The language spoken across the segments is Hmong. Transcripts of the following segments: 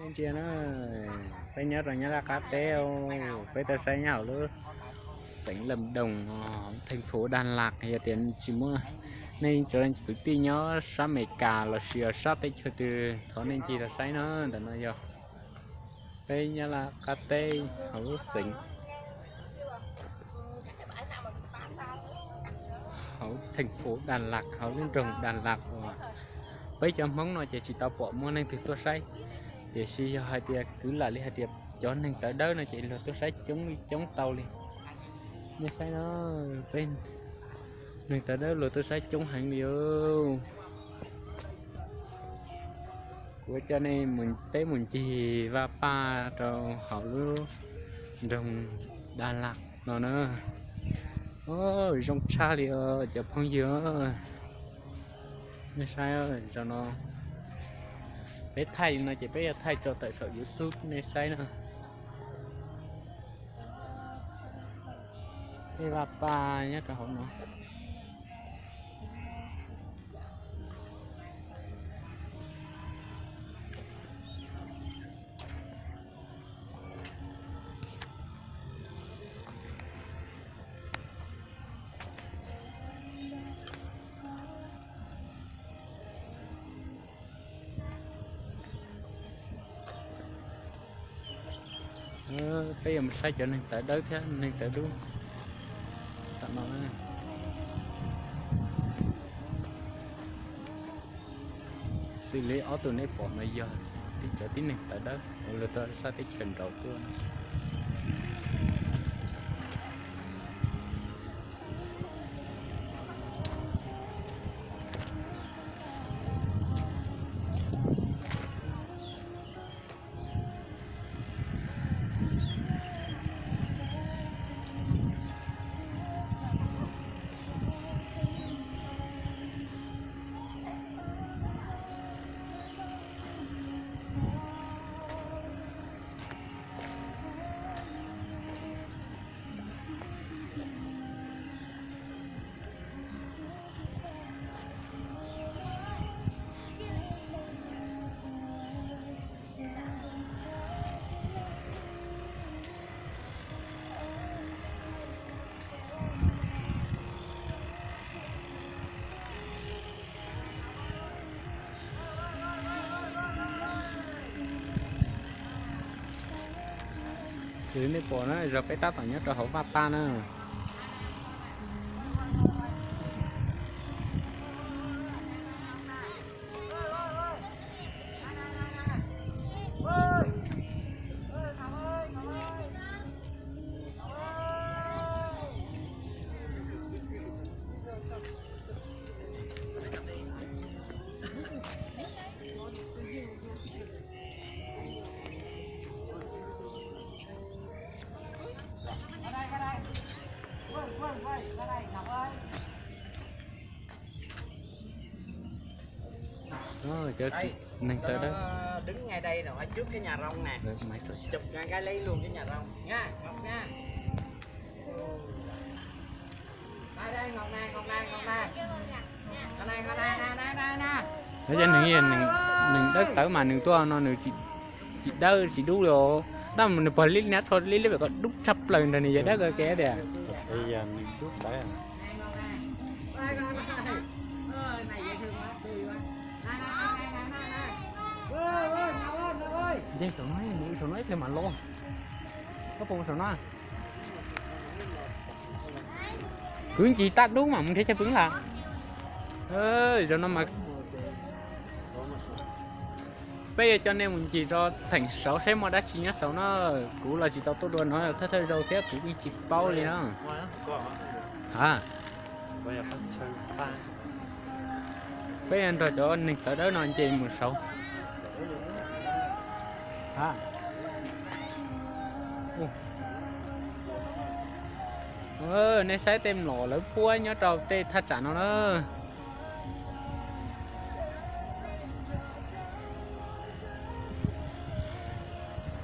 Ntsia na, peb nyob rau Nyab Laj qab teb, peb tuaj saib nyob hauv lub xeev Lâm Đồng, thành phố Đà Lạt. Yog tias tsis muaj, nej cov kwv tij nyob sab Amelikas los sis sab teb chaws twg thov nej ncig los saib na. Ntawm no yog peb Nyab Laj qab teb hauv lub xeev, hauv thành phố Đà Lạt, hauv lub nroog Đà Lạt uas peb cov Hmoob no ces tsis tau pom muaj neeg twg tuaj saib. Tiam sis yog hais tias kwv lam li hais tias cov neeg tawv dawb no ces luag tuaj saib coob li coob tau li. Nej saib no, peb neeg tawv dawb luag tuaj saib coob heev li os. Kuv coj nej mus, peb mus ncig vaj paj rau hauv lub nroog Đà Lạt no na. Zoo tshaj li os cov phooj ywg. Nej saib, zaum no peb thaij li no ces peb yuav thaij tso tawm saum YouTube nej saib na. Tej vaj paj nyob rau hauv no. Peb yuav mus saib cov neeg tawv dawb thiab neeg tawv dub tom no. Xws li ob tug nej pom no yog cov tib neeg tawv dawb uas luag tuaj sab teb chaws nraud tuaj. Xws li nej pom na, zog peb tab tom nyob rau hauv vaj paj na. Cov neeg tawv dawb. Cov neeg, neeg dawb tawv mas nws tuaj no nws tsis dawb tsis dub li os. Tab mas nws pog li nab tho li li pem kom dub tshaj plaws nrog nws yawg dawb ko kev tias. Nce saum no, nws saum no ib pliag mam los. Koj pom saum no. Kwv ncig tag dub mam mus nrhiav chaw pw lawm. Zaum no mas peb yuav coj nej mus ncig rau theem saud saib muaj dab tsi nyob saud na. Kuv los tsis tau tuaj dua no thawj thawj zaug thiab kuv yeej tsis paub li na. Ha, peb yuav nrog cov neeg tawv dawb no nce mus saud. Ha, nej saib tej mlom lawv puab nyob rau tej thaj tsam no na.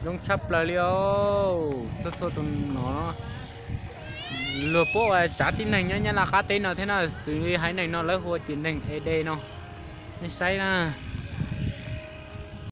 Zoo tshaj plaws li os. Txhua txhua tus no luag puab ua tsav tib neeg nyob Nyab Laj qab teb no thiab na, xws li haiv neeg no lawv hu ua tias neeg Ê Đê no. Nej saib na.